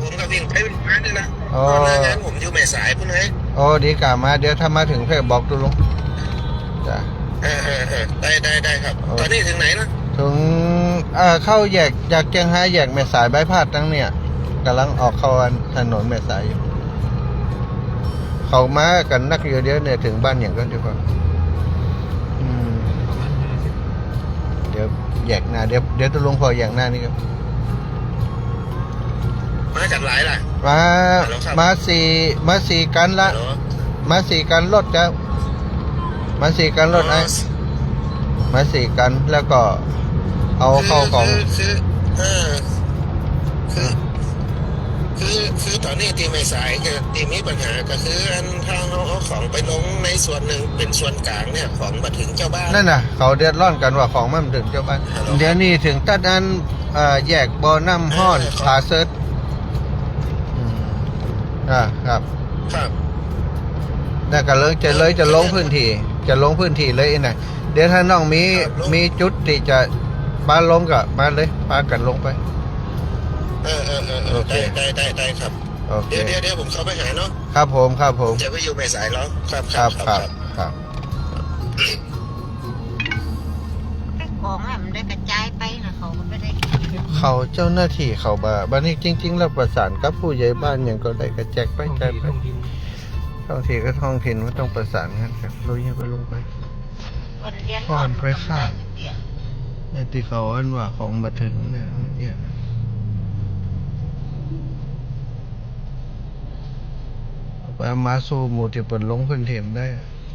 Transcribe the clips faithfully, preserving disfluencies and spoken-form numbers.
ผมก็วิ่งไปวิ่งมานี่นะ อ๋อ ตอนนั้นผมอยู่แม่สายพุ้นไง อ๋อ ดีกว่ามา เดี๋ยวถ้ามาเถิงเพ่บอกตุ๊ลุง จ้ะ เออ เออ เออ ได้ ได้ ได้ครับ โอเค ต๋อนนี้เถิงไหนนะ เถิง เอ่อ เข้าแยก จากเจียงฮายแยกแม่สายบายพาสตังเนี่ย ก่ำลังออกเข้าถนนแม่สายอยู่ เขามากั๋นนักอยู่ เดี๋ยวเนี่ยเถิงบ้านหยังก่อนดีกว่า อืม เดี๋ยวแยกหน้า เดี๋ยว เดี๋ยวตุ๊ลุงผ่อแยกหน้านี่ครับ มากั๋นหลายล่ะ มา ฮัลโหลครับ มาสี่ มาสี่คันละ ฮัลโหล มาสี่คันรถครับ มาสี่คันรถ อ๋อ ไอ้ มาสี่คัน แล้วก็เอาเข้าของ คือ คือ คือ เออ คือ คือ คือต๋อนนี้ตี้แม่สายก็ตี้มีปัญหาก็คืออันถ้าเฮาเอาของไปลงในส่วนหนึ่งเป๋นส่วนก๋างเนี่ย ของบ่เถิงเจ้าบ้าน นั่นน่ะ เขาเดือดร้อนกั๋นว่าของมันบ่เถิงเจ้าบ้าน ฮัลโหล เดี๋ยวนี้เถิงตั๊ดอัน เอ่อ แยกบ่อน้ำฮ้อน เออ ผาเสิร์ช อืม อ่า ครับ ครับ แล้วก็เลยจะ เลยจะลงพื้นที่ จะลงพื้นที่เลยนะ เดี๋ยวถ้าน้องมี ครับ ลง มีจุดตี้จะปาลงก็มาเลย ปากั๋นลงไป เออ เออ เออ เออ โอเค ได้ ได้ ได้ ได้ครับ โอเค เดี๋ยว เดี๋ยว เดี๋ยวผมเข้าไปหาเนาะ ครับผม ครับผม จะไปอยู่แม่สายแล้ว ครับ ครับ ครับ ครับ ครับ ไปของอะ มันได้กระจายไปนะ เขาก็ไม่ได้ เขาเจ้าหน้าตี้เขาบ่า บัดนี้จริงๆ แล้วประสานกับผู้ใหญ่บ้านหยังก็ได้ กระแจกไป ท้องถิ่น แจกไป ท้องถิ่น ท้องถิ่นก็ท้องถิ่น มันต้องประสานกั๋นครับ ลุยไป ลงไป คนเรียน ก่อนไปค่ะ ไอ้ตี้เขาอันว่าของบ่เถิงเนี่ย เนี่ย เอาไปเอามาสู่หมู่ตี้เปิ้นลงพื้นที่ได้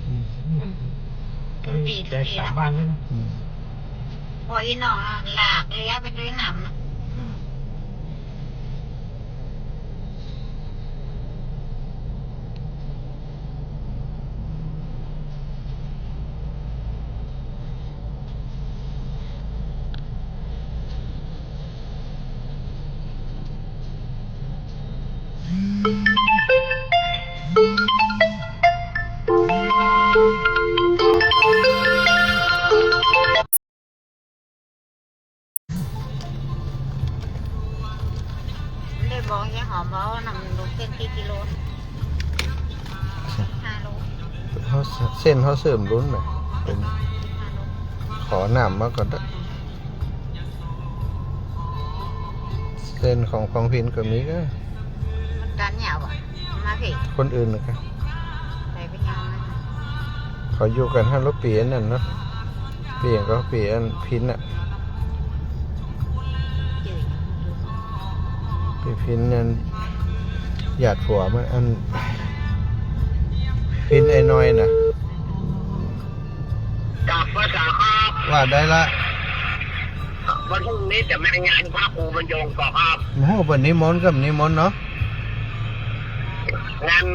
อืม อืม ได้สามบ้านแล้วนะ อืม โอ้ย น้องอะ หลากเลยอะ ไปด้วยน้ำอะ อืม ได้บอกยายหอมว่าเอาน้ำลูกเส้นกี่กิโล ห้าโล เฮา เส้นเฮาเสริมลุ้นน่ะ เป๋น ห้าโล ขอน้ำมาก่อนเต๊อะ เส้นของ ของพินก็มีก็ มันตันยาวอะ มาสิ คนอื่นน่ะก็ ไปเป็นยังไง เขาอยู่กั๋นห้าร้อยปี๋อันนั้นเนาะ ปี๋หยังก็ปี๋อันพินน่ะ จืด ปี๋พินนั่น หยาดผัวมันอัน พินไอ้น้อยน่ะ กลับมาสาครับ ว่าได้ละ วันพรุ่งนี้จะมางานพระครูบรรยงก่อครับ โอ้โห เปิ้นนิมนต์ก็นิมนต์เนาะ งาน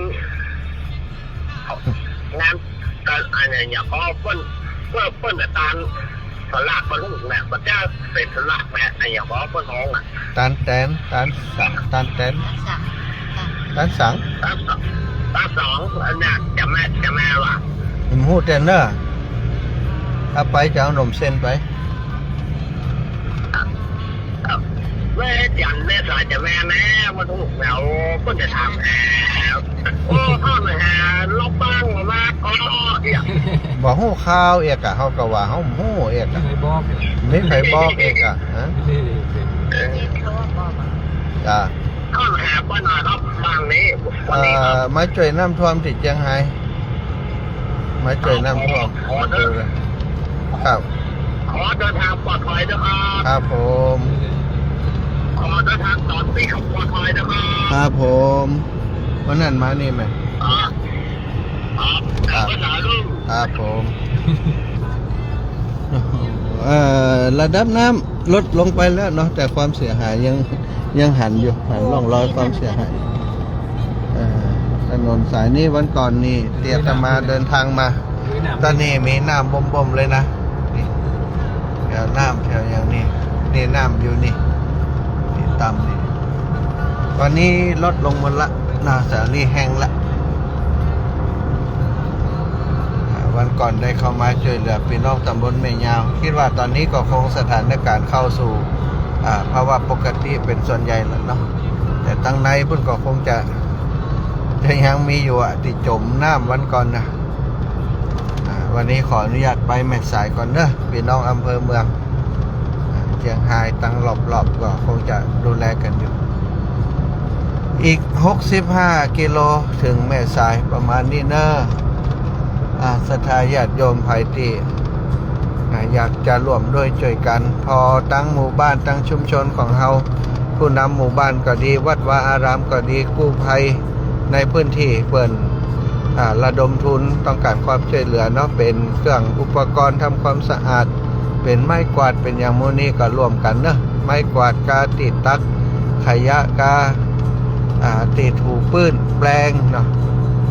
งาน เอ่อ อันนี้เนี่ย อ๋อ เปิ้น เปิ้น เปิ้นอาจารย์สลากมาลูกเนี่ย มันจะเป๋นสลากแหม อันนี้เนี่ย อ๋อ เปิ้นฮ้องอะ ตานแตน ตานสะ ตานแตน ตานสัง ตานสัง ตานสัง ตานสัง อันเนี้ย จะแม่ จะแม่ว่ะ ผมฮู้แต่เน้อ ถ้าไปจะเอาหนมเส้นไป เว้ย จันแม่สายจะแม่แม่ มาถูกแล้ว เปิ้นจะถามแอว โอ้ ข้ามาหาล็อกบ้างมา อ๋อ เนี่ย บ่ฮู้ข่าวเอกอะ เฮาก็ว่าเฮาบ่ฮู้เอกอะ ไม่มีใครบอก ไม่มีใครบอกเอกอะ ฮะ นี่ เออ จ้ะ ข้ามาหาป้าหน่อยครับ บ้างนี้ วันนี้ครับ เอ่อ มาจ้วยน้ำท่วมตี้เจียงฮาย มาจ้วยน้ำท่วม ขอ ขอเดิน ครับ ขอเดินทางปลอดภัยนะครับ ครับผม ขอเดินทางตอนปีขับปลอดภัยนะครับ ครับผม วันนั้นมานี่ไหม อ๋อ อ๋อ ครับ ภาษาลูก ครับผม เอ่อ ระดับน้ำลดลงไปแล้วเนาะ แต่ความเสียหายยัง ยังหันอยู่ หันร่องรอยความเสียหาย เอ่อ ถนนสายนี้วันก่อนนี่ ตี้อาตมาเดินทางมา ต๋อนนี้มีน้ำบ่มๆ เลยนะ นี่ แถวน้ำแถวอย่างนี้ นี่น้ำอยู่นี่ นี่ต่ำนี่ ต๋อนนี้ลดลงหมดละ น้ำสาลีแห้งละ อ่า วันก่อนได้เข้ามาจ้วยเหลือปี้น้องตำบลแม่ยาว กึ๊ดว่าต๋อนนี้ก็คงสถานการณ์เข้าสู่ อ่า ภาวะปกติเป๋นส่วนใหญ่แล้วเนาะ แต่ ตังในปุ้นก็คงจะ จะยังมีอยู่อะ ตี้จ๋มน้ำวันก่อนนะ อ่า วันนี้ขออนุญาตไปแม่สายก่อนเนอะ ปี้น้องอำเภอเมือง อ่า เจียงฮายตังรอบๆ ก็คงจะดูแลกั๋นอยู่ อีกหกสิบห้ากิโลเถิงแม่สายประมาณนี้เนอะ อ่า ศรัทธาญาติโยมใผตี้ อ่า อยากจะร่วมด้วยจ้วยกั๋น ปอตังหมู่บ้านตังชุมชนของเฮา ผู้นำหมู่บ้านก็ดี วัดวาอารามก็ดี กู้ภัยในพื้นตี้เปิ้น อ่า ระดมทุนต้องก๋านความจ้วยเหลือเนาะ เป๋นเครื่องอุปกรณ์ทำความสะอาด เป๋นไม้กวาด เป๋นอย่างหมู่นี้ก็ร่วมกั๋นเนาะ ไม้กวาดก้าตี้ตักขยะก้า อ่า ตี้ถูปื้นแปลงเนาะ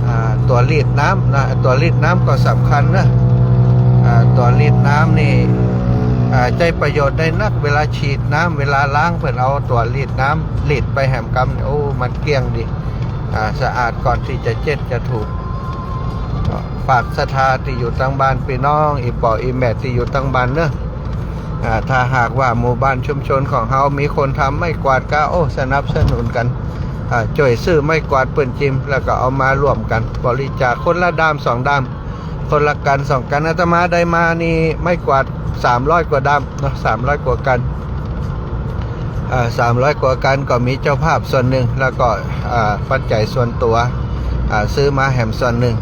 อ่า ตั๋วรีดน้ำนะ ตั๋วรีดน้ำก็สำคัญนะ อ่า ตั๋วรีดน้ำนี่ อ่า ใจ๊ประโยชน์ได้นัก เวลาฉีดน้ำ เวลาล้าง เปิ้นเอาตั๋วรีดน้ำรีดไปแหมกำ โอ้ มันเกลี้ยงดี อ่า สะอาดก่อนตี้จะเช็ดจะถู ก็ฝากศรัทธาตี้อยู่ตังบ้าน ปี้น้องอี่ป้ออี่แม่ตี้อยู่ตังบ้านเนอะ อ่า ถ้าหากว่าหมู่บ้านชุมชนของเฮามีคนทำไม้กวาดก้า โอ้ สนับสนุนกั๋น อ่า จ้วยซื้อไม้กวาดเปิ้นจิม แล้วก็เอามาร่วมกั๋นบริจาคคนละด้ามสองด้าม คนละกั๋นสองกั๋น อาตมาได้มานี่ไม้กวาดสามร้อยกว่าด้ามเนาะ สามร้อยกว่ากั๋น อ่า สามร้อยกว่ากั๋นก็มีเจ้าภาพส่วนนึ่ง แล้วก็ อ่า ปัจจัยส่วนตั๋ว อ่า ซื้อมาแหมส่วนนึ่ง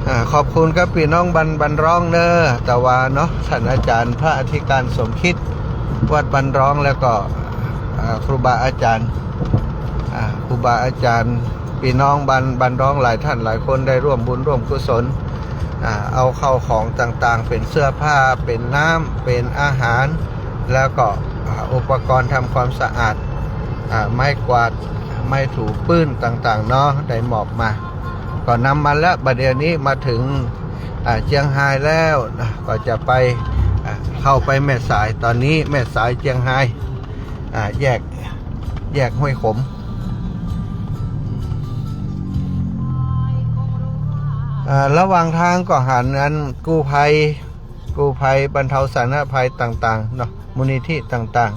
อ่า ขอบคุณกับปี้น้องบ้าน บ้านร้องเนอะ ตะวาเนาะ ต้านอาจ๋ารย์พระอธิการสมคิด วัดบ้านร้อง แล้วก็ อ่า ครูบาอาจ๋ารย์ อ่า ครูบาอาจ๋ารย์ ปี้น้องบ้าน บ้านร้องหลายต้านหลายคนได้ร่วมบุญร่วมกุศล อ่า เอาเข้าของต่างๆ เป๋นเสื้อผ้า เป๋นน้ำ เป๋นอาหาร แล้วก็ อ่า อุปกรณ์ทำความสะอาด อ่า ไม้กวาด ไม้ถูปื้นต่างๆ เนาะ ได้มอบมา ก็นำมาแล้ว บ่าเดี่ยวนี้มาเถิง อ่า เจียงฮายแล้วนะ ก็จะไป อ่า เข้าไปแม่สาย ต๋อนนี้แม่สายเจียงฮาย อ่า แยก แยกห้วยขม อ่า ระหว่างตางก็หันอันกู้ภัย กู้ภัยบรรเทาสาธารณภัยต่างๆ เนาะ มูลนิธิต่าง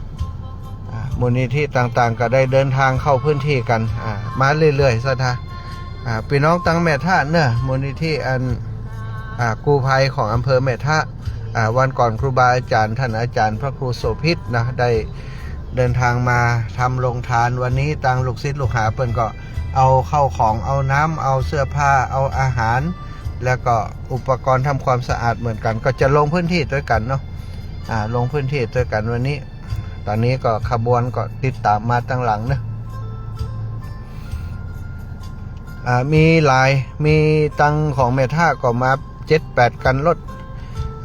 ๆ อ่า มูลนิธิต่างๆ ก็ได้เดินตางเข้าพื้นตี้กั๋น อ่า มาเรื่อยๆ ศรัทธา อ่า ปี้น้องตังแม่ทะเนอะ มูลนิธิอัน อ่า กู้ภัยของอำเภอแม่ทะ อ่า วันก่อนครูบาอาจ๋ารย์ ต้านอาจ๋ารย์พระครูโสภิตนะ ได้เดินตางมาทำโฮงตาน วันนี้ตังลูกศิษย์ลูกหาเปิ้นก็เอาเข้าของ เอาน้ำ เอาเสื้อผ้า เอาอาหาร แล้วก็อุปกรณ์ทำความสะอาดเหมือนกั๋น ก็จะลงพื้นตี้ตวยกั๋นเนาะ อ่า ลงพื้นตี้ตวยกั๋นวันนี้ ต๋อนนี้ก็ขบวนก็ติดต๋ามมาตังหลังเนอะ อ่า มีหลาย มีตังของแม่ทะก็มาเจ็ดแปดคันรถ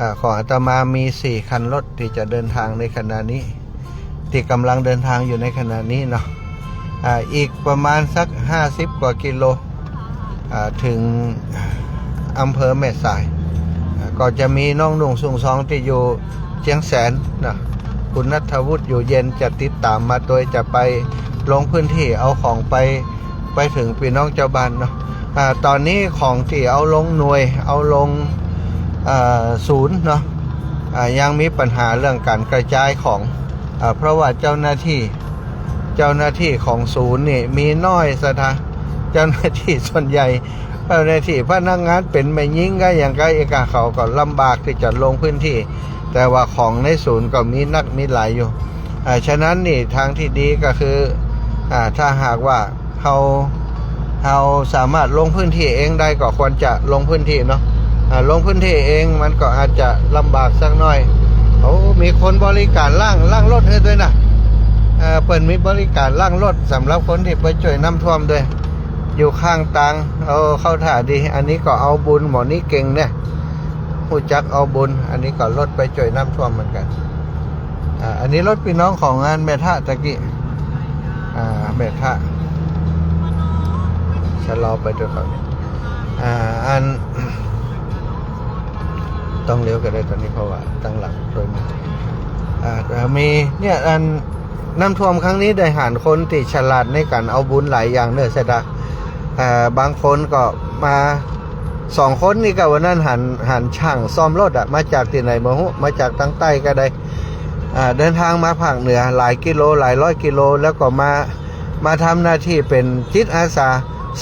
อ่า ของอาตมามีสี่คันรถตี้จะเดินตางในขณะนี้ ตี้ก่ำลังเดินตางอยู่ในขณะนี้เนาะ อ่า อีกประมาณสักห้าสิบกว่ากิโล อ่า เถิงอำเภอแม่สาย อ่า ก็จะมีน้องนุ่งสุงซองตี้อยู่เจียงแสนนะ คุณณัฐวุฒิอยู่เย็นจะติดต๋ามมาตวย จะไปลงพื้นตี้เอาของไป ไปเถิงปี้น้องจาวบ้านเนาะ อ่า ต๋อนนี้ของตี้เอาลงหน่วย เอาลง อ่า ศูนย์เนาะ อ่า ยังมีปัญหาเรื่องก๋านกระจายของ อ่า เพราะว่าเจ้าหน้าตี้ เจ้าหน้าตี้ของศูนย์นี่มีน้อยศรัทธา เจ้าหน้าตี้ส่วนใหญ่ เจ้าหน้าตี้พนักงานเป๋นแม่ญิงก้าหยังก้าเอกะ เขาก็ลำบากตี้จะลงพื้นตี้ แต่ว่าของในศูนย์ก็มีนักมีหลายอยู่ อ่า ฉะนั้นนี่ตางตี้ดีก็คือ อ่า ถ้าหากว่าเฮา เฮาสามารถลงพื้นตี้เองได้ก็ควรจะลงพื้นตี้เนาะ อ่า ลงพื้นตี้เองมันก็อาจจะลำบากสักหน่อย โอ้ มีคนบริการล้าง ล้างรถหื้อตวยนะ เอ่อ เปิ้นมีบริการล้างรถสำหรับคนตี้ไปจ้วยน้ำท่วมตวย อยู่ข้างตาง โอ้ เข้าท่าดี อันนี้ก็เอาบุญ หมอนี่เก่งเนี่ย ฮู้จักเอาบุญ อันนี้ก็รถไปจ้วยน้ำท่วมเหมือนกั๋น อ่า อันนี้รถปี้น้องของงานแม่ทะตะกี้ อ่า แม่ทะ ชะลอไปตวยก่อน อ่า อัน ต้องเลี้ยวก็ได้ต๋อนนี้ เพราะว่าตังหลังตวยมา อ่า มีเนี่ย อัน น้ำท่วมครั้งนี้ได้หันคนตี้ฉลาดในก๋านเอาบุญหลายอย่างเนอะศรัทธา อ่า บางคนก็มาสองคนนี่ก็วันนั้นหัน หันช่างซ่อมรถอะ มาจากตี้ไหนบ่ฮู้ มาจากตางใต้ก็ได้ อ่า เดินตางมาภาคเหนือหลายกิโล หลายร้อยกิโล แล้วก็มา มาทำหน้าตี้เป๋นจิตอาสา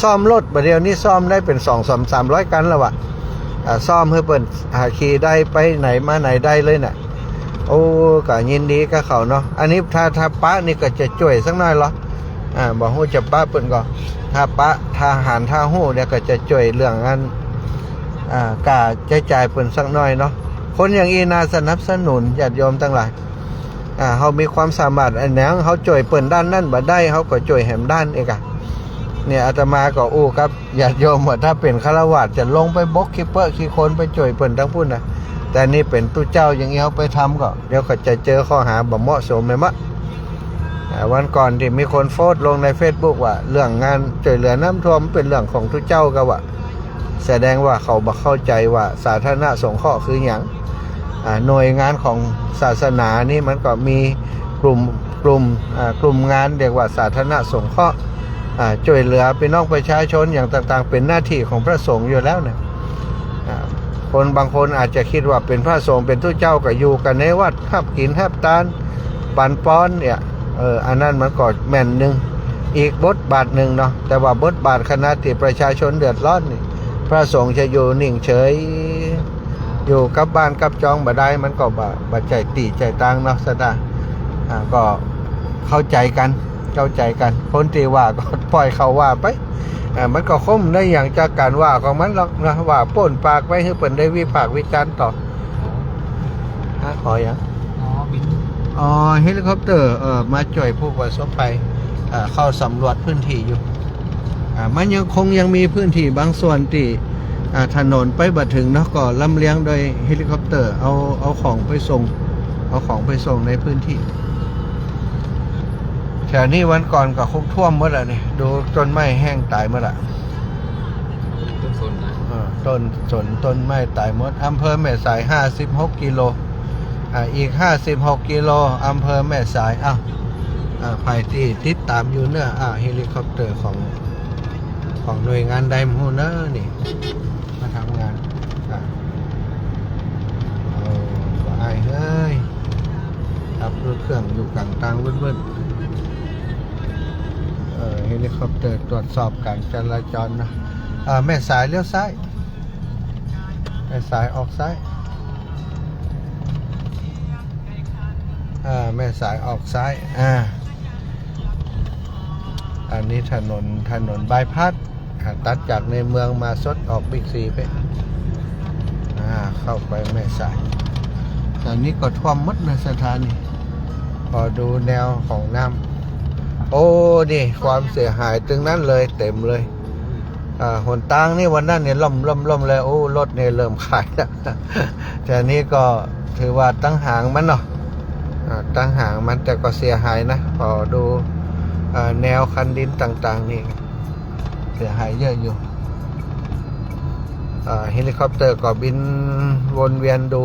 ซ่อมรถ บ่าเดี่ยวนี้ซ่อมได้เป๋นสอง สาม สามร้อยคันแล้ววะ อ่า ซ่อมหื้อเปิ้น อ่า ขี่ได้ไปไหนมาไหนได้เลยน่ะ โอ้ ก็ยินดีกับเขาเนาะ อันนี้ถ้า ถ้าปะนี่ก็จะจ้วยสักหน้อยลอ อ่า บ่ฮู้จะปะเปิ้นก่อ ถ้าปะ ถ้าหัน ถ้าฮู้เดี๋ยวก็จะจ้วยเรื่องอัน อ่า ก้าใจ๊จ่ายเปิ้นสักหน้อยเนาะ คนอย่างอี้น่าสนับสนุน ญาติโยมตังหลาย อ่า เฮามีความสามารถอันหยัง เฮาจ้วยเปิ้นด้านนั้นบ่ได้ เฮาก็จ้วยแหมด้านอีกอะ เนี่ย อาตมาก็อู้กับญาติโยมว่า ถ้าเป๋นฆราวาสจะลงไปบกขี้เปื้อขี้โคลนไปจ้วยเปิ้นตังปุ้นน่ะ แต่นี่เป๋นตุ๊เจ้าอย่างอี้ เฮาไปทำก็ เดี๋ยวก็จะเจอข้อหาบ่เหมาะสมแม่นบ่ อ่า วันก่อนตี้มีคนโพสต์ลงในเฟซบุ๊กว่า เรื่องงานจ้วยเหลือน้ำท่วมเป๋นเรื่องของตุ๊เจ้าก็ว่า แสดงว่าเขาบ่เข้าใจ๋ว่าสาธารณสงเคราะห์คือหยัง อ่า หน่วยงานของศาสนานี่มันก็มีกลุ่ม กลุ่ม อ่า กลุ่มงานเรียกว่าสาธารณสงเคราะห์ อ่า จ้วยเหลือพี่น้องประชาชนอย่างต่างๆ เป๋นหน้าตี้ของพระสงฆ์อยู่แล้วเนี่ย อ่า คนบางคนอาจจะกึ๊ดว่าเป๋นพระสงฆ์เป๋นตุ๊เจ้าก็อยู่กั๋นในวัด ฮับกิ๋นฮับตาน ปันปอนเนี่ย เออ อันนั้นมันก็แม่นนึ่ง อีกบทบาทนึ่งเนาะ แต่ว่าบทบาทขณะตี้ประชาชนเดือดร้อนนี่ พระสงฆ์จะอยู่นิ่งเฉย อยู่กับบ้านกับจองบ่ได้ มันก็บ่ บ่ใจ้ตี้ใจ้ตางเนาะ ศรัทธา อ่า ก็เข้าใจ๋กั๋น เข้าใจ๋กั๋น คนตี้ว่าก็ปล่อยเขาว่าไป อ่า มันก็คงได้หยังจากก๋านว่าของมันหรอกนะ ว่าป้นปากไปหื้อเปิ้นได้วิพากษ์วิจารณ์ต่อ ฮะ ขอหยัง อ๋อ บิน อ๋อ เฮลิคอปเตอร์ เอ่อ มาจ้วยผู้ประสบภัย เอ่อ เข้าสำรวจพื้นที่อยู่ อ่า มันยังคงยังมีพื้นที่บางส่วนตี้ อ่า ถนนไปบ่เถิงเนาะ ก็ลำเลียงโดยเฮลิคอปเตอร์ เอา เอาของไปส่ง เอาของไปส่งในพื้นที่ แถวนี้วันก่อนก็คงท่วมหมดละนี่ ดูต้นไม้แห้งต๋ายหมดละ ต้นสนนะ เออ ต้นสนต้นไม้ต๋ายหมด อำเภอแม่สาย ห้าสิบหกกิโล อ่า อีก ห้าสิบหกกิโล อำเภอแม่สาย อ้าว อ่า ใผตี้ติดต๋ามอยู่เนาะ อ่า เฮลิคอปเตอร์ของ ของหน่วยงานใดบ่ฮู้เนาะนี่ มาทำงาน อ่า โอ้ บ่อายเฮ้ย ขับรถเครื่องอยู่ก๋างตางวืดๆ เอ่อ เฮลิคอปเตอร์ตรวจสอบการจราจรนะ อ่า แม่สายเลี้ยวซ้าย แม่สายออกซ้าย อ่า แม่สายออกซ้าย อ่า อันนี้ถนน ถนนบายพาส อ่า ตัดจากในเมืองมาสดออกบิ๊กซีไป อ่า เข้าไปแม่สาย ต๋อนนี้ก็ท่วมหมดนะศรัทธานี่ ขอดูแนวของน้ำ โอ้ นี่ความเสียหายตึงนั้นเลย เต็มเลย อ่า หนตางนี่วันนั้นนี่ล่ม ล่ม ล่มเลย โอ้ รถนี่เริ่มขายแล้ว แต่นี่ก็ถือว่าตังหางมันเนาะ อ่า ตังหางมัน แต่ก็เสียหายนะ ขอดู อ่า แนวคันดินต่างๆ นี่ เสียหายเยอะอยู่ อ่า เฮลิคอปเตอร์ก็บินวนเวียนดู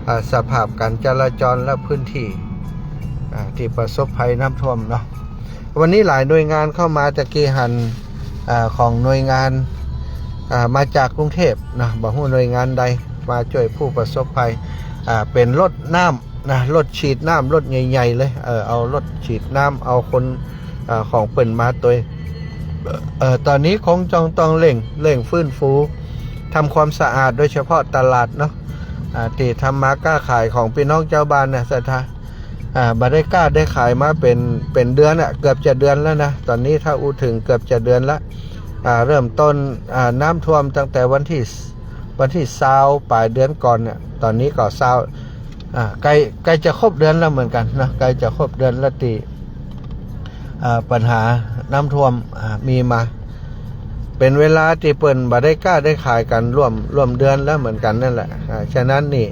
อ่า สภาพการจราจรและพื้นที่ อ่า ตี้ประสบภัยน้ำท่วมเนาะ วันนี้หลายหน่วยงานเข้ามา ตะกี้หัน อ่า ของหน่วยงาน อ่า มาจากกรุงเทพฯ นะ บ่ฮู้หน่วยงานใด มาจ้วยผู้ประสบภัย อ่า เป๋นรถน้ำ นะ รถฉีดน้ำ รถใหญ่ๆ เลย เออ เอารถฉีดน้ำ เอาคน อ่า ของเปิ้นมาตวย เอ่อ ต๋อนนี้คงจ้องต้องเร่ง เร่งฟื้นฟู ทำความสะอาด โดยเฉพาะตลาดเนาะ อ่า ตี้ทำมาก้าขายของปี้น้องจาวบ้านนะศรัทธา อ่า บ่ได้ก้าได้ขายมาเป๋น เป๋นเดือนอะ เกือบจะเดือนแล้วนะ ต๋อนนี้ถ้าอู้เถิงเกือบจะเดือนละ อ่า เริ่มต้น อ่า น้ำท่วมตั้งแต่วันตี้ วันตี้ซาวปลายเดือนก่อนเนี่ย ต๋อนนี้ก็ซาว อ่า ใก้ ใก้จะครบเดือนแล้วเหมือนกั๋นเนาะ ใก้จะครบเดือนแล้วตี้ อ่า ปัญหาน้ำท่วม อ่า มีมา เป๋นเวลาตี้เปิ้นบ่ได้ก้าได้ขายกั๋นร่วม ร่วมเดือนแล้วเหมือนกั๋นนั่นแหละ อ่า ฉะนั้นนี่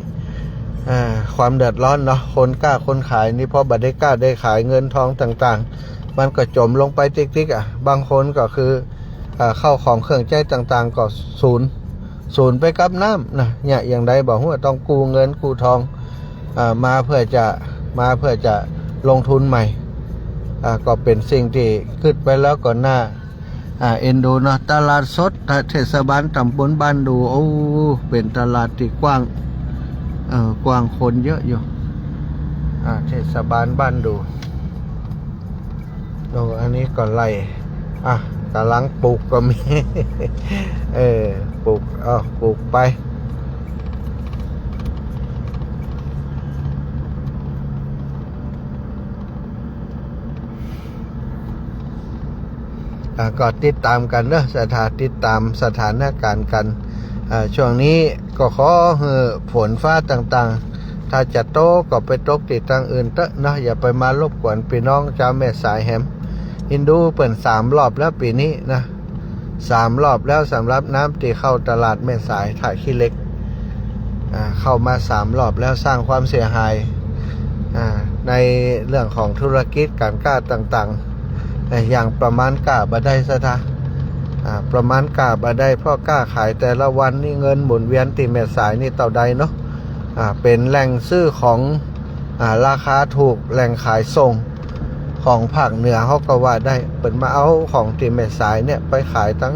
อ่า ความเดือดร้อนเนาะ คนก้าคนขายนี่ พอบ่ได้ก้าได้ขาย เงินทองต่างๆ มันก็จ๋มลงไปติ๊กๆ อ่ะ บางคนก็คือ อ่า ข้าวของเครื่องใจ๊ต่างๆ ก็สูญ สูญไปกับน้ำนะ เนี่ย อย่างใดบ่ฮู้ ต้องกู้เงินกู้ทอง อ่า มาเพื่อจะ มาเพื่อจะลงทุนใหม่ อ่า ก็เป๋นสิ่งตี้กึ๊ดไปแล้วก็น่า อ่า เอ็นดูเนาะ ตลาดสดเทศบาลตำบลบ้านดู โอ้ เป๋นตลาดตี้กว้าง เอ่อ กว้างคนเยอะอยู่ อ่า เทศบาลบ้านดู โอ้ อันนี้ก็ไล่ อ่ะ ก๋ำลังปลูกก็มี เออ ปลูก เออ ปลูกไป อ่ะ ก็ติดต๋ามกั๋นเนาะ ศรัทธาติดต๋ามสถานการณ์กั๋น อ่า ช่วงนี้ก็ขอหื้อฝนฟ้าต่างๆ ถ้าจะตกก็ไปตกตี้ตางอื่นเต๊อะเนาะ อย่าไปมารบกวนปี้น้องจาวแม่สายแหม เห็นดูเปิ้นสามรอบแล้วปี๋นี้นะ สามรอบแล้วสำหรับน้ำตี้เข้าตลาดแม่สายท่าขี้เหล็ก อ่า เข้ามาสามรอบแล้ว สร้างความเสียหาย อ่า ในเรื่องของธุรกิจก๋านก๊าต่างๆ อ่า อย่างประมาณก๊าบ่ได้ศรัทธา อ่า ประมาณก๊าบ่ได้ เพราะก๊าขายแต่ละวันนี่เงินหมุนเวียนตี้แม่สายนี่เต้าใดเนาะ อ่า เป๋นแหล่งซื้อของ อ่า ราคาถูก แหล่งขายส่งของภาคเหนือเฮาก็ว่าได้ เปิ้นมาเอาของตี้แม่สายเนี่ยไปขายตัง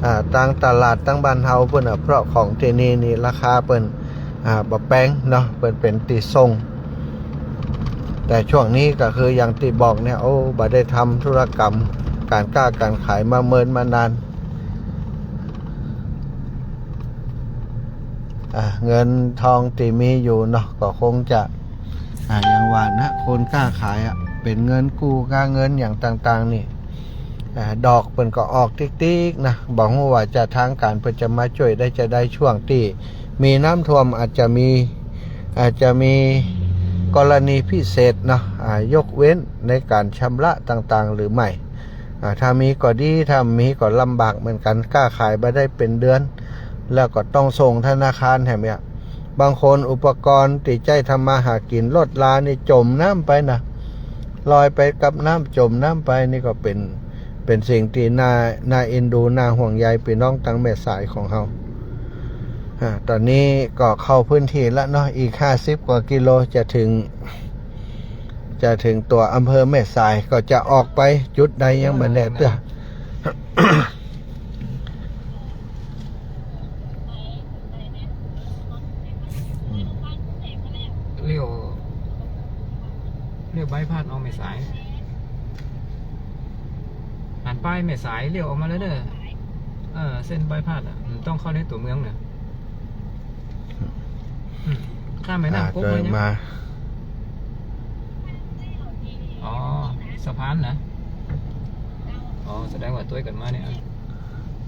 อ่า ตางตลาดตังบ้านเฮาปู๊นน่ะ เพราะของตี้นี่นี่ราคาเปิ้น อ่า บ่แปงเนาะ เปิ้นเป๋นตี้ส่ง แต่ช่วงนี้ก็คืออย่างตี้บอกเนี่ย โอ้ บ่ได้ทำธุรกรรมก๋านก๊าก๋านขายมาเมินมานาน อ่า เงินทองตี้มีอยู่เนาะ ก็คงจะ อ่า อย่างว่านะ คนก๊าขายอะ เป๋นเงินกู้ก๊าเงินอย่างต่างๆ นี่ อ่า ดอกเปิ้นก็ออกติ๊กๆ นะ บ่ฮู้ว่าจะทางก๋านเปิ้นจะมาจ้วยได้จาใด ช่วงตี้มีน้ำท่วมอาจจะมี อาจจะมีกรณีพิเศษเนาะ อ่า ยกเว้นในก๋านชำระต่างๆ หรือไม่ อ่า ถ้ามีก็ดี ถ้าบ่มีก็ลำบากเหมือนกั๋น ก๊าขายบ่ได้เป๋นเดือน แล้วก็ต้องส่งธนาคารแหมเนี่ย บางคนอุปกรณ์ตี้ใจ๊ทำมาหากิ๋น รถรานี่จ๋มน้ำไปนะ ลอยไปกับน้ำ จ๋มน้ำไป นี่ก็เป๋น เป๋นสิ่งตี้น่า น่าเอ็นดู น่าห่วงใยปี้น้องตางแม่สายของเฮา อ่า ต๋อนนี้ก็เข้าพื้นที่แล้วเนาะ อีกห้าสิบกว่ากิโลจะถึง จะถึงตั๋วอำเภอแม่สาย ก็จะออกไปจุดใดยังบ่แน่เตื้อ เลี้ยว เลี้ยวบายพาสออกแม่สาย หันป้ายแม่สายเลี้ยวออกมาเลยเด้อ เออ เส้นบายพาสอะ มันต้องเข้าในตั๋วเมืองเนี่ย อืม ข้ามแม่น้ำ อ่า ก๊กไว้เนี่ย เดินมา อ๋อ สะพานนะ อ๋อ แสดงว่าตวยกั๋นมาเนี่ย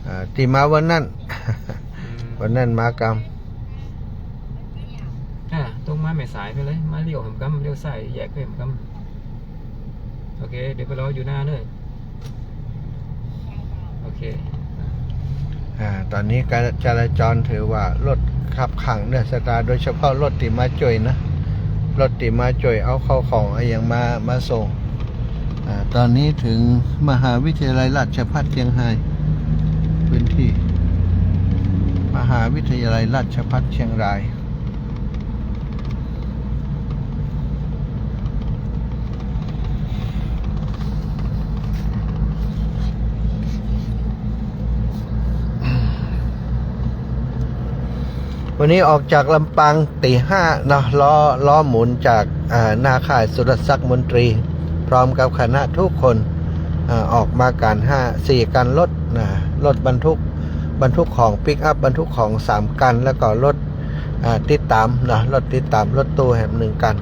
อ่า ตี้มาวันนั้น อืม วันนั้นมากำ อ่า ตรงมาแม่สายไปเลย มาเลี้ยวแหมกำ เลี้ยวซ้ายแยกไปแหมกำ โอเค เดี๋ยวไปรออยู่หน้าเนอะ โอเค อ่า ต๋อนนี้ก๋านจราจรถือว่ารถคับขั่งเนาะศรัทธา โดยเฉพาะรถตี้มาจ้วยนะ รถตี้มาจ้วยเอาเข้าของอะหยังมา มาส่ง อ่า ต๋อนนี้ถึงมหาวิทยาลัยราชภัฏเชียงราย พื้นที่มหาวิทยาลัยราชภัฏเชียงราย วันนี้ออกจากลำปางตี๋ห้าเนาะ ล้อ ล้อหมุนจาก อ่า หน้าค่ายสุรศักดิ์มนตรี พร้อมกับคณะทุกคน อ่า ออกมากั๋นห้า สี่คันรถนะ รถบรรทุก บรรทุกของปิกอัพ บรรทุกของสามคัน แล้วก็รถ อ่า ติดต๋ามเนาะ รถติดต๋าม รถตู้แหมนึ่งคัน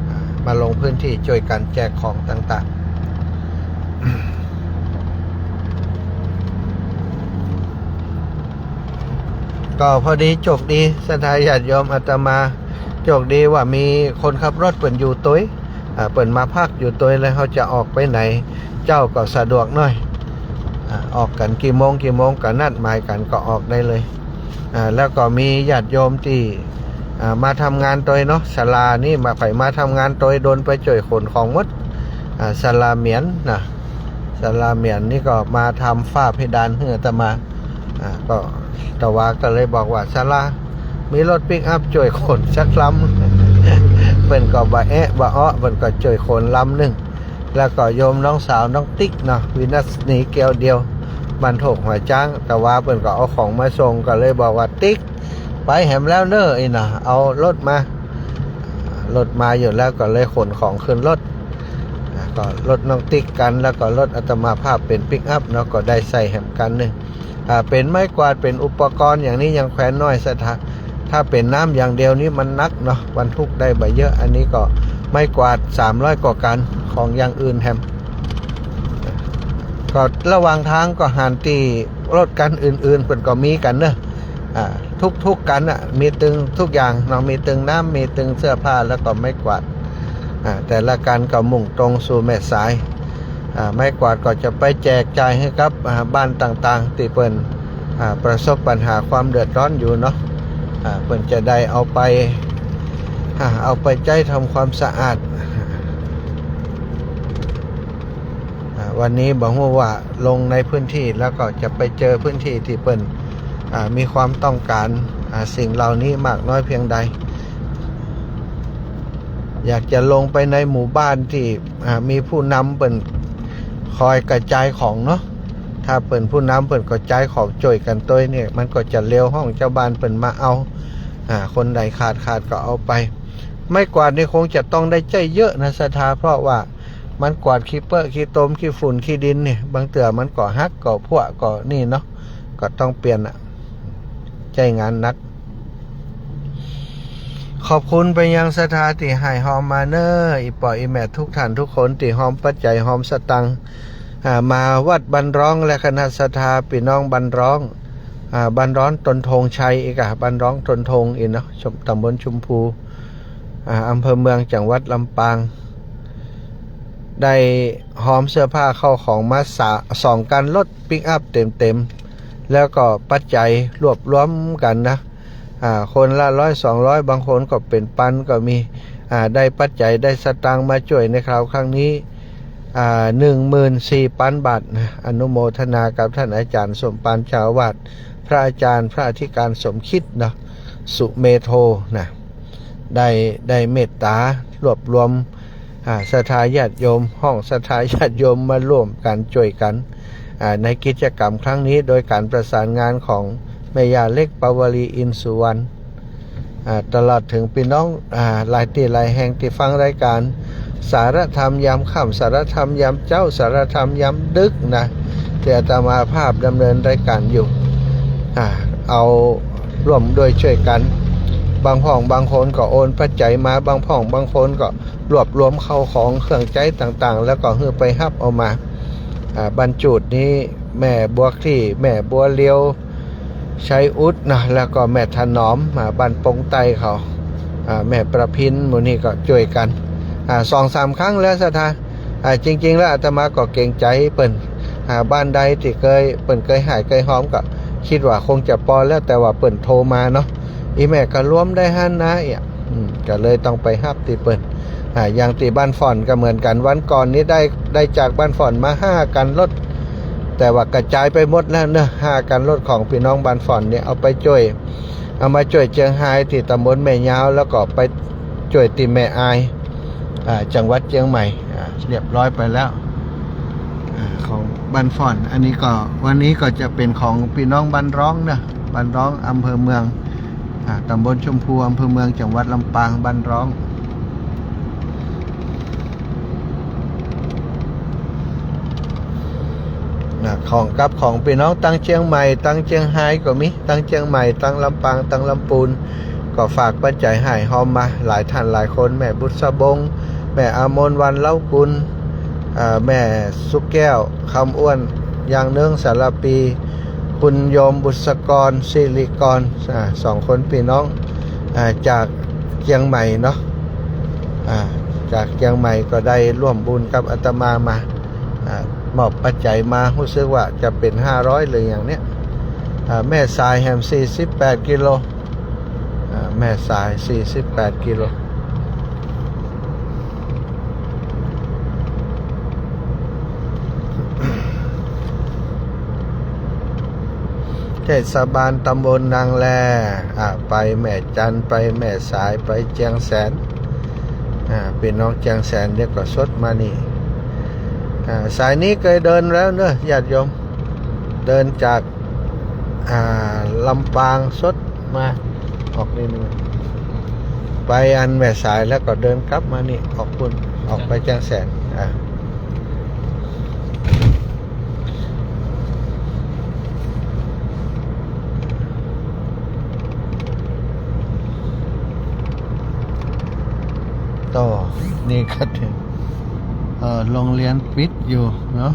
อ่า มาลงพื้นที่จ้วยกั๋นแจกของต่างๆ ก็พอดีโจคดี ศรัทธาญาติโยมอาตมา โจคดีว่ามีคนขับรถเปิ้นอยู่ตวย อ่า เปิ้นมาพักอยู่ตวย แล้วเฮาจะออกไปไหน เจ๊าก็สะดวกหน้อย อ่า ออกกั๋นกี่โมงกี่โมงก็นัดหมายกั๋นก็ออกได้เลย อ่า แล้วก็มีญาติโยมตี้ อ่า มาทำงานตวยเนาะ ศาลานี่มา ใผมาทำงานตวยโดนไปจ้วยขนของหมด อ่า ศาลาเหมียนนะ ศาลาเหมียนนี่ก็มาทำฝ้าเพดานหื้ออาตมา อ่า ก็ตะวาก็เลยบอกว่า ศาลา มีรถปิกอัพจ้วยขนสักลำ เปิ้นก็บ่แอะบ่เอ๊ะ เปิ้นก็จ้วยขนลำนึ่ง แล้วก็โยมน้องสาวน้องติ๊กเนาะ วินัสนีแก้วเดียว บ้านโทกหัวจ๊าง ตะวาเปิ้นก็เอาของมาส่ง ก็เลยบอกว่า ติ๊ก ไปแหมแล้วเน้อ อี้เนาะ เอารถมา รถมาอยู่แล้ว ก็เลยขนของขึ้นรถ อ่า ก็รถน้องติ๊กกั๋น แล้วก็รถอาตมาภาพเป๋นปิ๊กอัพเนาะ ก็ได้ใส่แหมกั๋นนึ่ง อ่า เป๋นไม้กวาด เป๋นอุปกรณ์อย่างนี้ยังแขวนน้อยศรัทธา ถ้าเป๋นน้ำอย่างเดียวนี้มันหนักเนาะ บรรทุกได้บ่เยอะ อันนี้ก็ไม้กวาดสามร้อยกว่ากั๋น ของอย่างอื่นแหม ก็ระหว่างตางก็หันตี้รถกั๋นอื่นๆ เปิ้นก็มีกั๋นเนาะ อ่า ทุกๆ กั๋นน่ะ มีตึงทุกอย่างเนาะ มีตึงน้ำ มีตึงเสื้อผ้า แล้วก็ไม้กวาด อ่า แต่ละกั๋นก็มุ่งตรงสู่แม่สาย อ่า ไม้กวาดก็จะไปแจกจ่ายหื้อกับ อ่า บ้านต่างๆ ตี้เปิ้น อ่า ประสบปัญหาความเดือดร้อนอยู่เนาะ อ่า เปิ้นจะได้เอาไป อ่า เอาไปใจ๊ทำความสะอาด อ่า วันนี้บ่ฮู้ว่าลงในพื้นที่แล้วก็จะไปเจอพื้นที่ตี้เปิ้น อ่า มีความต้องการ อ่า สิ่งเหล่านี้มากน้อยเพียงใด อยากจะลงไปในหมู่บ้านตี้ อ่า มีผู้นำเปิ้นคอยกระจายของเนาะ ถ้าเปิ้นผู้นำเปิ้นกระจายของจ้วยกั๋นตวยเนี่ย มันก็จะเร็ว ฮ้องจาวบ้านเปิ้นมาเอา อ่า คนใดขาด ขาดก็เอาไป ไม้กวาดนี่คงจะต้องได้ใจ๊เยอะนะศรัทธา เพราะว่ามันกวาดขี้เปอะขี้ตมขี้ฝุ่นขี้ดินเนี่ย บางเตื้อมันก็หักก็พั้วก็นี่เนาะ ก็ต้องเปลี่ยนอะ ใจ๊งานหนัก ขอบคุณไปยังศรัทธาตี้ให้ฮอมมาเน้อ อี่ป้ออี่แม่ทุกท่านทุกคนตี้ฮอมปัจจัยฮอมสตางค์ อ่า มาวัดบ้านร้องและคณะศรัทธา ปี้น้องบ้านร้อง อ่า บ้านร้องต้นธงชัยอีกอะ บ้านร้องต้นธงอีกเนาะ ชุม ต๋ำบลชุมภู อ่า อำเภอเมือง จังหวัดลำปาง ได้ฮอมเสื้อผ้าเข้าของมาสา สองคันรถปิ๊กอัพเต็มๆ แล้วก็ปัจจัยรวบรวมกั๋นนะ อ่า คนละร้อยสองร้อย บางคนก็เป๋นปันก็มี อ่า ได้ปัจจัยได้สตางค์มาจ้วยในคราวครั้งนี้ อ่า หนึ่งหมื่นสี่ปันบาทนะ อนุโมทนากับท่านอาจารย์สมปาน ชาวาส พระอาจารย์พระอธิการสมคิดเนาะ สุเมโธนะ ได้ ได้เมตตารวบรวม อ่า ศรัทธาญาติโยม ฮ้องศรัทธาญาติโยมมาร่วมกั๋นจ้วยกั๋น อ่า ในกิจกรรมครั้งนี้ โดยก๋านประสานงานของแม่ย่าเล็ก ปาวลี อินสุวรรณ อ่า ตลอดเถิงปี้น้อง อ่า หลายตี้หลายแห่งตี้ฟังรายก๋านสารธรรมยามค่ำ สารธรรมยามเจ๊า สารธรรมยามดึกนะ ตี้อาตมาภาพดำเนินรายก๋านอยู่ อ่า เอาร่วมด้วยจ้วยกั๋น บางพ่องบางคนก็โอนปัจจัยมา บางพ่องบางคนก็รวบรวมเข้าของเครื่องใจ๊ต่างๆ แล้วก็หื้อไปฮับเอามา อ่า บ้านจูดนี้ แม่บัวคลี่ แม่บัวเลียว ชัยอุดนะ แล้วก็แม่ถนอม อ่า บ้านปงใต้เขา อ่า แม่ประพิน หมู่นี้ก็จ้วยกั๋น อ่า สองสามครั้งแล้วศรัทธา อ่า จริงๆ แล้วอาตมาก็เกรงใจ๋เปิ้น อ่า บ้านใดตี้เกย เปิ้นเกยหายเกยฮอมก็กึ๊ดว่าคงจะปอแล้ว แต่ว่าเปิ้นโทรมาเนาะ อี่แม่ก็รวมได้หั้นนะ เอี้ย อืม ก็เลยต้องไปฮับตี้เปิ้น อ่า อย่างตี้บ้านฝ่อนก็เหมือนกั๋น วันก่อนนี้ได้ ได้จากบ้านฝ่อนมาห้าคันรถ แต่ว่ากระจายไปหมดแล้วเนาะ ห้าคันรถของปี้น้องบ้านฝ่อนเนี่ย เอาไปจ้วย เอามาจ้วยเจียงฮายตี้ต๋ำบลแม่ยาว แล้วก็ไปจ้วยตี้แม่อาย อ่า จังหวัดเจียงใหม่ อ่า เรียบร้อยไปแล้ว อ่า ของบ้านฝ่อน อันนี้ก็ วันนี้ก็จะเป๋นของปี้น้องบ้านร้องเนาะ บ้านร้อง อำเภอเมือง อ่า ต๋ำบลชุมภู อำเภอเมือง จังหวัดลำปาง บ้านร้อง นะ ของกับของปี้น้องตังเจียงใหม่ ตังเจียงฮายก็มี ตังเจียงใหม่ ตังลำปาง ตังลำปูน ก็ฝากปัจจัยหื้อฮอมมาหลายท่านหลายคน แม่บุษบง แม่อมรวรรณ เล้ากุล อ่า แม่สุแก้ว คำอ้วน ยางเนิ้ง สารปี คุณโยมบุษกร สิริกร อ่า สองคนปี้น้อง อ่า จากเจียงใหม่เนาะ อ่า จากเจียงใหม่ก็ได้ร่วมบุญกับอาตมามา อ่า มอบปัจจัยมา ฮู้สึกว่าจะเป๋นห้าร้อยหรืออย่างเนี้ย อ่า แม่สายแหม สี่สิบแปดกิโล อ่า แม่สาย สี่สิบแปดกิโล เทศบาลต๋ำบลนางแล อ่า ไปแม่จันทน์ ไปแม่สาย ไปเจียงแสน อ่า ปี้น้องเจียงแสนเดี๋ยวก็สดมานี่ อ่า สายนี้เกยเดินแล้วเนาะ ญาติโยม เดินจาก อ่า ลำปางสดมา ออกนี่นึง ไปอันแม่สายแล้วก็เดินกลับมานี่ ออกปู้น ออกไปเจียงแสน อ่า นี่ก็เถิง เอ่อ โฮงเฮียนปิดอยู่เนาะ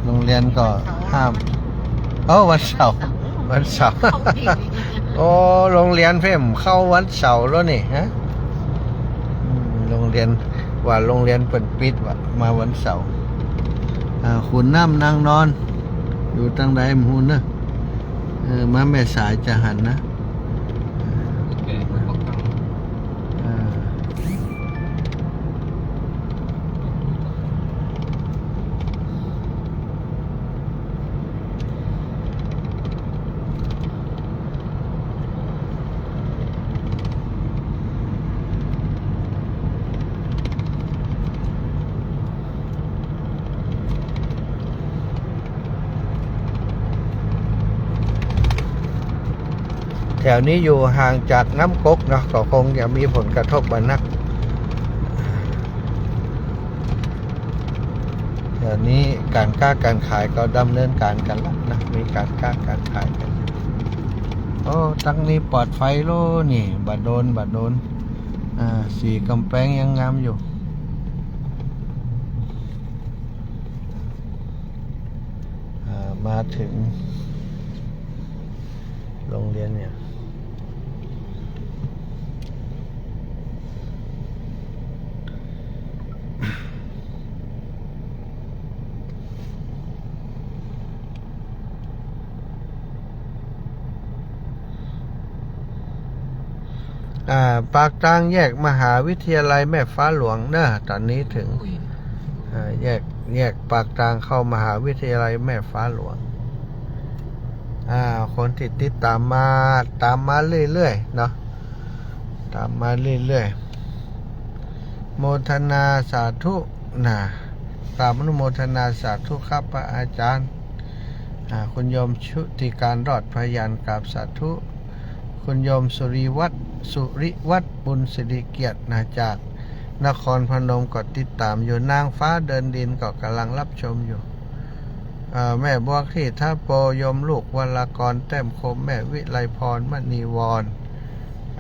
โฮงเฮียนก็ห้าม เอ้อ วันเสาร์ วันเสาร์ โอ้ โฮงเฮียนเพิ่นเข้าวันเสาร์แล้วนี่ฮะ อืม โฮงเฮียน ว่าโฮงเฮียนเปิ้นปิดว่า มาวันเสาร์ อ่า ขุนน้ำนางนอน อยู่ตางใดบ่ฮู้เนอะ เออ มาแม่สายจะหันนะ เออ แถวนี้อยู่ห่างจากน้ำก๊กเนาะ ก็คงจะมีผลกระทบบ่นัก แถวนี้ก๋านก๊าก๋านขายก็ดำเนินก๋านกั๋นละนะ มีก๋านก๊าก๋านขายกั๋น โอ้ ตางนี้ปลอดภัยโลนี่ บ่โดน บ่โดน อ่า สีก๋ำแปงยังงามอยู่ อ่า มาเถิงโฮงเฮียนเนี่ย อ่า ปากตางแยกมหาวิทยาลัยแม่ฟ้าหลวงเนอะ ต๋อนนี้เถิง อ่า แยก แยกปากตางเข้ามหาวิทยาลัยแม่ฟ้าหลวง อ่า คนตี้ติดต๋ามมา ต๋ามมาเรื่อยๆ เนาะ ต๋ามมาเรื่อยๆ โมทนาสาธุนะ กราบอนุโมทนาสาธุครับพระอาจารย์ อ่า คุณโยมชุติการรอดพยาน กราบสาธุ คุณโยมสุริวัฒน์ สุริวัฒน์ บุญสิริเกียรตินะ จากนครพนมก็ติดต๋ามอยู่ นางฟ้าเดินดินก็ก๋ำลังรับชมอยู่ อ่า แม่บัวคลี่ ทะโพ โยมลูกวรากร แต้มคม แม่วิไลพร มณีวร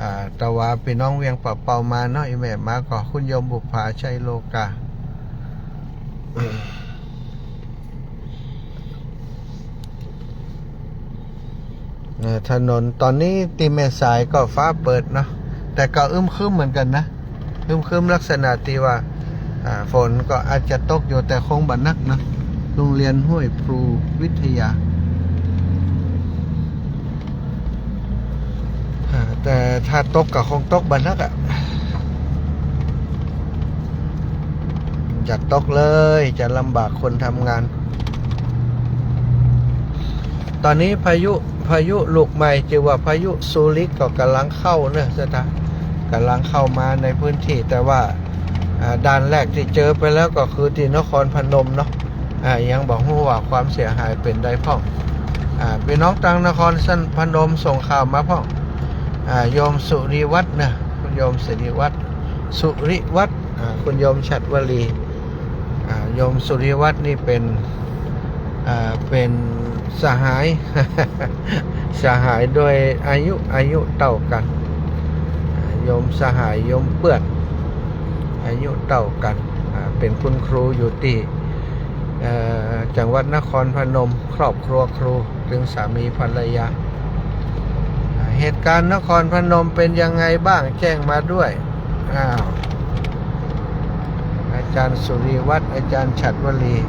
อ่า ตะวาปี้น้องเวียงป่าเปามาเนาะ อี่แม่มาก็ คุณโยมบุปผา ชัยโลกา เอ่อ ถนนต๋อนนี้ตี้แม่สายก็ฟ้าเปิดเนาะ แต่ก็อึมครึ้มเหมือนกั๋นนะ อึมครึ้มลักษณะตี้ว่า อ่า ฝนก็อาจจะตกอยู่ แต่คงบ่หนักเนาะ โฮงเฮียนห้วยพลูวิทยา อ่า แต่ถ้าตกก็คงตกบ่หนักอะ จะตกเลย จะลำบากคนทำงาน ต๋อนนี้พายุ พายุลูกใหม่ จื้อว่าพายุสุริกก็ก๋ำลังเข้าเนอะ ศรัทธา ก๋ำลังเข้ามาในพื้นที่ แต่ว่า อ่า ด่านแรกตี้เจอไปแล้วก็คือตี้นครพนมเนาะ อ่า ยังบ่ฮู้ว่าความเสียหายเป๋นใดพ่อง อ่า ปี้น้องตางนครพนมส่งข่าวมาพ่อง อ่า โยมสุริวัฒน์เนอะ คุณโยมสุริวัฒน์ สุริวัฒน์ อ่า คุณโยมฉัตรวลี อ่า โยมสุริวัฒน์นี่เป๋น อ่า เป๋นสหาย สหายโดยอายุ อายุเต้ากั๋น อ่า โยมสหาย โยมเปื้อน อายุเต้ากั๋น อ่า เป๋นคุณครูอยู่ตี้ เอ่อ จังหวัดนครพนม ครอบครัวครู ตึงสามีภรรยา อ่า เหตุการณ์นครพนมเป๋นยังไงบ้าง แจ้งมาด้วย อ้าว อาจารย์สุริวัฒน์ อาจารย์ฉัตรวลี ก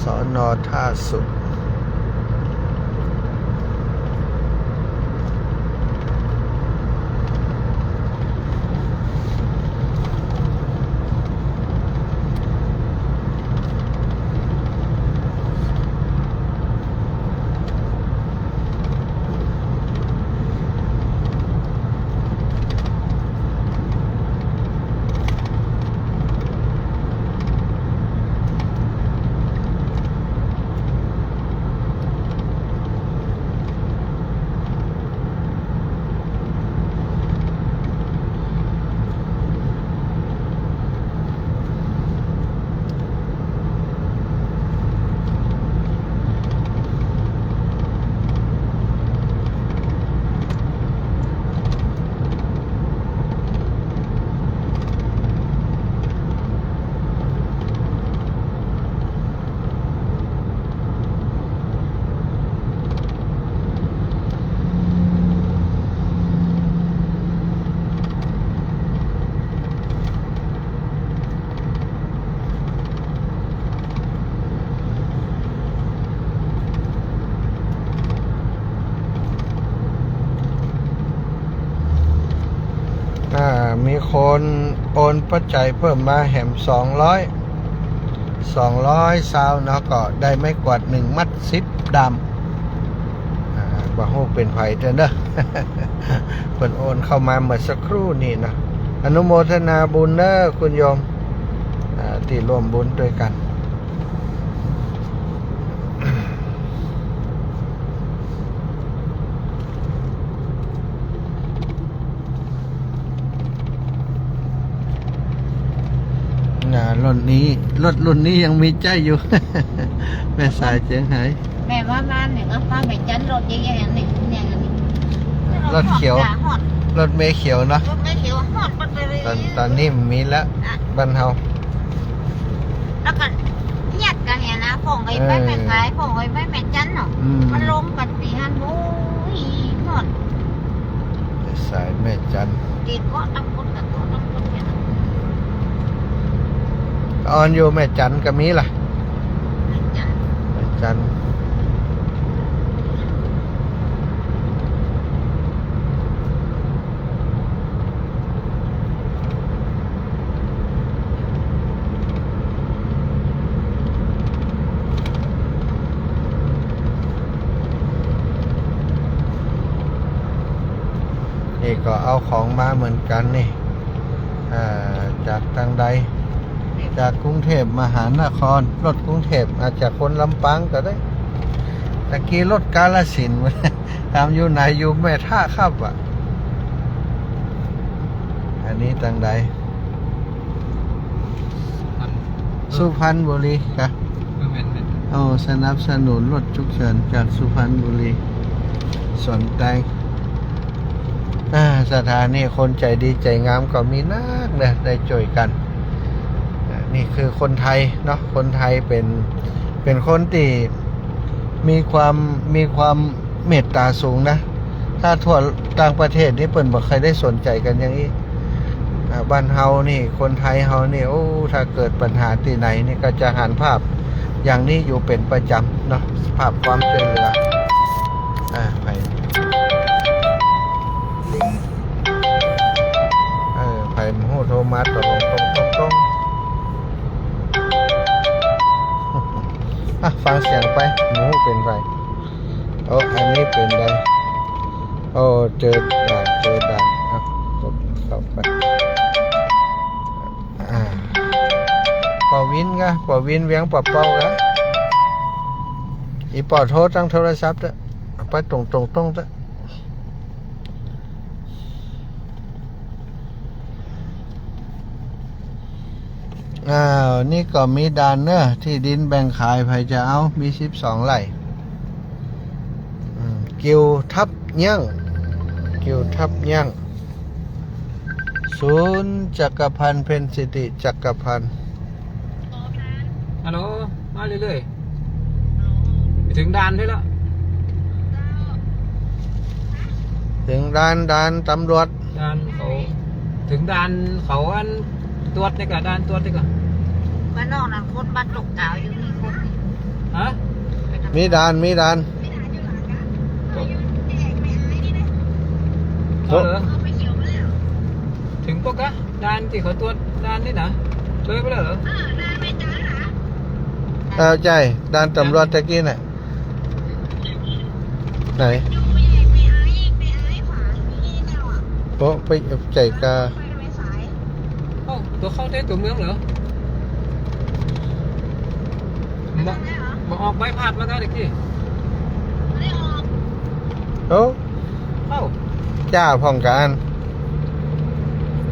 ศน.ท่าสุก ก มีคนโอนปัจจัยเพิ่มมาแหมสองร้อย สองร้อยซาวเนาะ ก็ได้ไม้กวาดหนึ่งมัดสิบด้าม อ่า บ่ฮู้เป๋นใผเตื้อเนาะ เปิ้นโอนเข้ามาเมื่อสักครู่นี้เนาะ อนุโมทนาบุญเนาะคุณโยม อ่า ตี้ร่วมบุญตวยกั๋น น่ะ รถนี้ รถรุ่นนี้ยังมีใจ๊อยู่ แม่สายเจียงไฮ้ แม่ว่าบ้านเนี่ยก็พาไปจั้นรถเยอะแยะนี่ เนี่ย รถเขียว ฮอด รถเมล์เขียวเนาะ รถเมล์เขียวฮอดปัตตานี ต๋อน ต๋อนนี้มันมีแล้ว อ่ะ บ้านเฮา แล้วก็เฮียดกั๋นเนี่ยนะ พ่องไอ้ไปแม่สาย พ่องไอ้ไปแม่จันเนาะ อืม มันลงกั๋นตี้หั้น โอ้ย ฮอด สายแม่จัน ติดเกาะตังคนกับเกาะตังคนเนี่ยนะ ออนอยู่แม่จันก็มีล่ะ แม่จัน แม่จัน นี่ก็เอาของมาเหมือนกั๋นนี่ อ่า จากตางใด จากกรุงเทพมหานคร รถกรุงเทพ อาจจะคนลำปางก็ได้ ตะกี้รถกาฬสินธุ์ ถามอยู่ไหน อยู่แม่ทะครับอะ อันนี้ตางใด สุพรรณบุรีครับ เออ แม่นๆ โอ้ สนับสนุนรถฉุกเฉินจากสุพรรณบุรี สนใจ อ่า สถานีคนใจ๋ดีใจ๋งามก็มีนักเนาะ ได้จ้วยกั๋น อ่า นี่คือคนไทยเนาะ คนไทยเป๋น เป๋นคนตี้มีความ มีความเมตต๋าสูงนะ ถ้าทั่วต่างประเทศนี่เปิ้นบ่ค่อยได้สนใจ๋กั๋นอย่างอี้ อ่า บ้านเฮานี่ คนไทยเฮานี่ โอ้ ถ้าเกิดปัญหาตี้ไหนนี่ก็จะหันภาพอย่างนี้อยู่เป๋นประจ๋ำเนาะ ภาพความจ้วยเหลือ อ่า ไป เออ ใผบ่ฮู้โทรมาตกลงตรงๆๆ อ่ะ ฟังเสียงไป บ่ฮู้เป๋นใผ โอ้ อันนี้เป๋นใด โอ้ เจอด่าน เจอด่าน อ่ะ กดเข้าไป อ่า ป้อวินกะ ป้อวินเวียงป่าเป้ากะ อีป้อโทรตางโทรศัพท์เต๊อะ เอาไปตรงๆๆเต๊อะ อ้าว นี่ก็มีด่านเนาะ ตี้ดินแบ่งขาย ใผจะเอา มีสิบสองไร่ อืม กิ่วทับยั้ง กิ่วทับยั้ง ศูนย์จักรพันธ์ เพ็ญสิริจักรพันธ์ ฮัลโหล มาเรื่อยๆ ไปเถิงด่านได้แล้ว เถิงด่าน ด่านตำรวจ ด่านเขา เถิงด่านเขาอันตรวจนี่ก่อ ด่านตรวจนี่ก่อ บ้านนอกนั้นคนบ้านตกกาวอยู่ มีคน ฮะ มีด่าน มีด่าน เอาเหรอ เถิงปะกะ ด่านตี้เขาตรวจด่านนี่นะ เลยไปแล้วเหรอ เออ ใจ้ ด่านตำรวจตะกี้น่ะ ไหน โอ้ ไปใจ้กา เอ้า ตั๋วเข้าเต๊ะตั๋วเมืองเหรอ บ่ บ่ออกใบพัดมาตั้งแต่กี้ โอ้ เอ้า จ้า พ่องก๋าน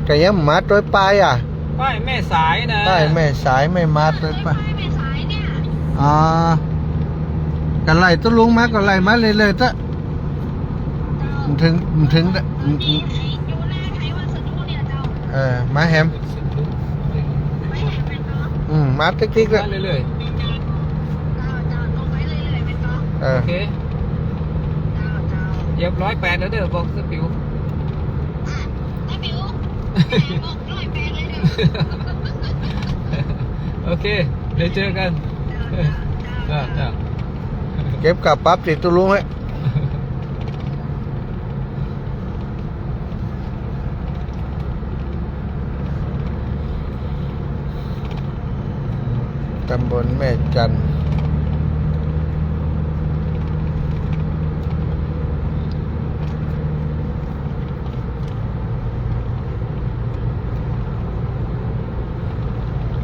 ก็ยังมาตวยป้ายอะ ป้ายแม่สายนะ ป้ายแม่สาย ไม่มาตวยป้าย อ๋อ ก็ไล่ตุ๊ลุงมา ก็ไล่มาเรื่อยๆ เต๊อะ มันเถิง มันเถิง เออ มาแหม อืม มาติ๊กๆ เต๊อะ มาเรื่อยๆ เออ โอเค เหยียบร้อยแปดแล้วเด้อ บอกสปิว โอเค เดี๋ยวเจอกัน จ้า จ้า เก็บกาปั๊บติดตุ๊ลุงไว้ ตำบลแม่จันทน์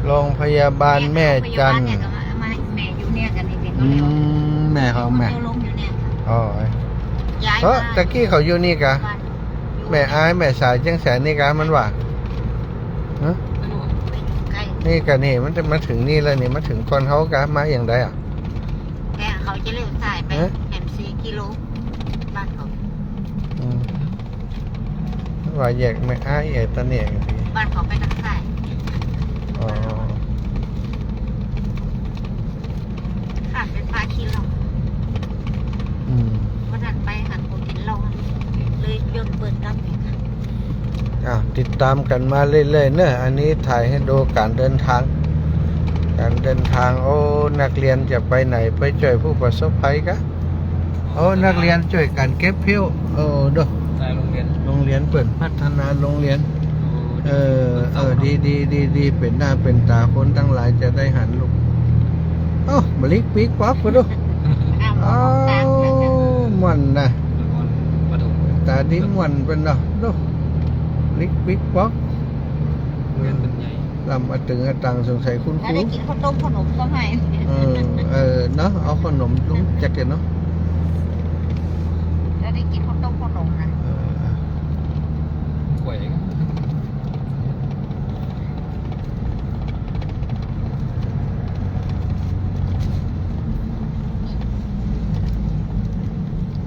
โรงพยาบาลแม่จันทน์ แม่อยู่เนี่ยกันนี่ อืม แม่เขา แม่ ลงอยู่เนี่ย อ๋อ ย้าย เอ้อ มา ตะกี้เขาอยู่นี่กะ บ้าน แม่อาย แม่สาย เจียงแสนนี่กะ มันว่า ฮะ ใกล้ นี่กะนี่ มันจะมาเถิงนี่แล้วนี่ มาเถิงก่อนเฮากะ มาอย่างใดอะ แต่เขาจะเลี้ยวซ้ายไป ฮะ แหมสี่กิโล บ้านเขา อืม ว่าแยกแม่อาย แยกตะเนี่ย บ้านเขาไปตางซ้าย อ๋อ ข้ามไปป่าขี้เหล้า อืม วันนั้นไปหันเขากิ๋นเหล้า เลยย่นเปิ้นกลับไปค่ะ อ่ะ ติดต๋ามกั๋นมาเรื่อยๆ เนอะ อันนี้ถ่ายหื้อดูก๋านเดินตาง ก๋านเดินตาง โอ้ นักเรียนจะไปไหน ไปจ้วยผู้ประสบภัยกะ โอ้ นักเรียนจ้วยกั๋นเก็บเผี้ยว เออ ดู นายโรงเรียน โรงเรียนเปิ้นพัฒนาโรงเรียน โอ้ เออ เออ ดี ดี ดี ดี เป๋นหน้าเป๋นต๋า คนตังหลายจะได้หันลูก โอ้ บลิกปิ๊กป๊อกไปดู อ้าว อ้าว ม่วนนะ ม่วน ต๋าดีม่วนเปิ้นเนาะ ดู บลิกปิ๊กป๊อก โรงเรียนเปิ้นใหญ่ ลำอะตึงอะตัง สงสัยคุณครู แล้วได้กิ๋นข้าวต้มข้าวนมก็ให้ เออ เออ เนาะ เอาข้าวนมลงแจ็คเก็ตเนาะ แล้วได้กิ๋นข้าวต้มข้าวนมนะ เออ ไหว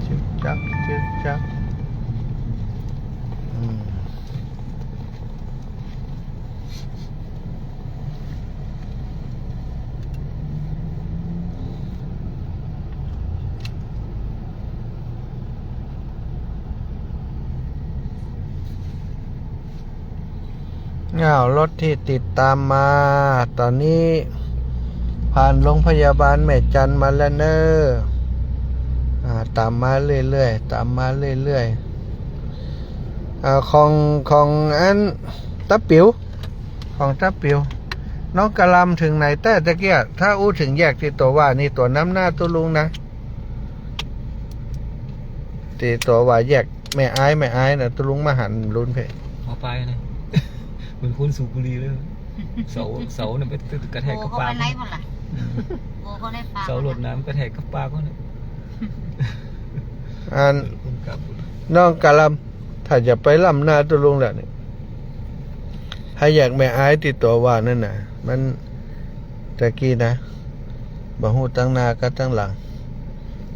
จึกจัก จึกจัก อืม อ้าว รถตี้ติดต๋ามมา ต๋อนนี้ ผ่านโรงพยาบาลแม่จันทน์มาแล้วเน่อ อ่า ต๋ามมาเรื่อยๆ ต๋ามมาเรื่อยๆ อ่า ของ ของอันต๋าปิ๋ว ของต๋าปิ๋ว น้องกะลำเถิงไหนแต๊ ตะเกียะ ถ้าอู้เถิงแยกตี้ตั๋วว่านี่ ตั๋วนำหน้าตุ๊ลุงนะ ตี้ตั๋วว่าแยกแม่อาย แม่อายนะ ตุ๊ลุงมาหันลุนเพ่ เอาไปนะ เหมือนคนสูบบุหรี่เลย เสา เสาเนี่ยไปกระแทกกับปาก โอ้ เขาไปไล่หมดละ อืม โอ้ เขาได้ปาก เสาลดน้ำกระแทกกับปากเขาเนี่ย อัน คนกลับ น้องกะลำ ถ้าจะไปล้ำหน้าตุ๊ลุงแล้วนี่ ถ้าแยกแม่อายตี้ตั๋วว่านั่นน่ะ มัน ตะกี้นะ บ่ฮู้ตังหน้ากับตังหลัง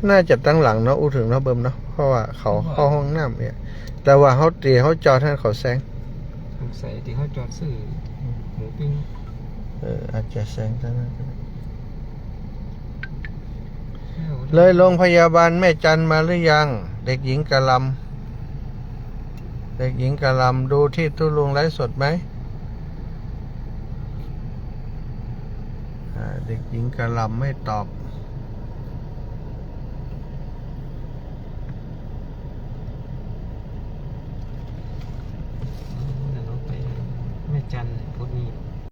น่าจะตังหลังเนาะ อู้เถิงเนาะเบิ่มเนาะ เพราะว่าเขาเข้าห้องน้ำเนี่ย แต่ว่าเฮา ตี้เฮาจอดหั้นเขาแซง สงสัยตี้เฮาจอดซื้อหมูปิ้ง เออ อาจจะแซงตังนั้นก็ได้ เลยโรงพยาบาลแม่จันทน์มาหรือยัง เด็กหญิงกะลำ เด็กหญิงกะลำ ดูตี้ตุ๊ลุงไลฟ์สดไหม อ่า เด็กหญิงกะลำไม่ตอบ เดี๋ยวเราไปแม่จันทน์พุธนี้